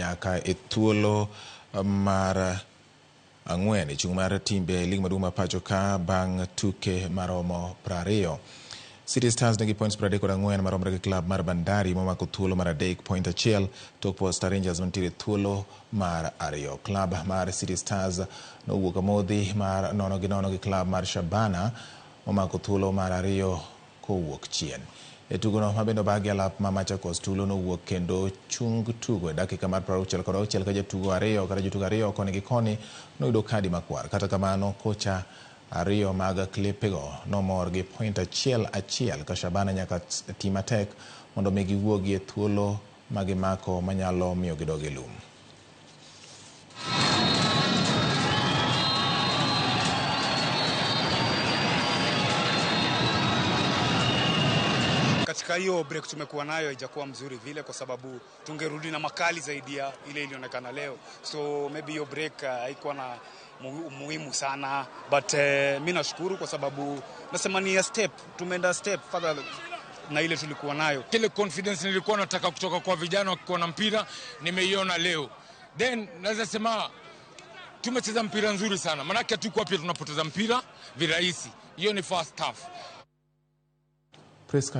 nyaka e thuolo mar 4 e chung' mar timbe e lig maduong' ma pacho ka bang' tuke maromo 20. City Stars nigi points 34 maromre gi klab mar Bandari momako thuolo mar 3 point 1 tok Posta Rangers mantiere thuolo mar 2. Klab mar City Stars nowuok amodhi mar 0-0 gi klab mar Shabana momako thuolo mar 2 kowuok chien. E tugono mabende obagi alap ma Machakos tulo nowuok kendo chung tugo e dakika mar 66 ka jotugo ariyo kata jotugo ariyo koni gi koni noyudo kadi makwar. Kata kamano kocha ariyo mag klepego nomor gi point 1-1 ka Shabana nyaka ti matek mondo mi giwuogi e thuolo magimako manyalo miyo gidog e lum. Katika hiyo break tumekuwa nayo haijakuwa mzuri vile, kwa sababu tungerudi na makali zaidi ya ile ilionekana leo, so maybe hiyo break haikuwa na muhimu sana, but mi nashukuru kwa sababu nasema ni a step, tumeenda step further na ile tulikuwa nayo. Kile confidence nilikuwa nataka kutoka kwa vijana wakikuwa na mpira nimeiona leo. Then naweza sema tumecheza mpira nzuri sana, manake hatukuwa pia tunapoteza mpira virahisi. Hiyo ni first half. Priska.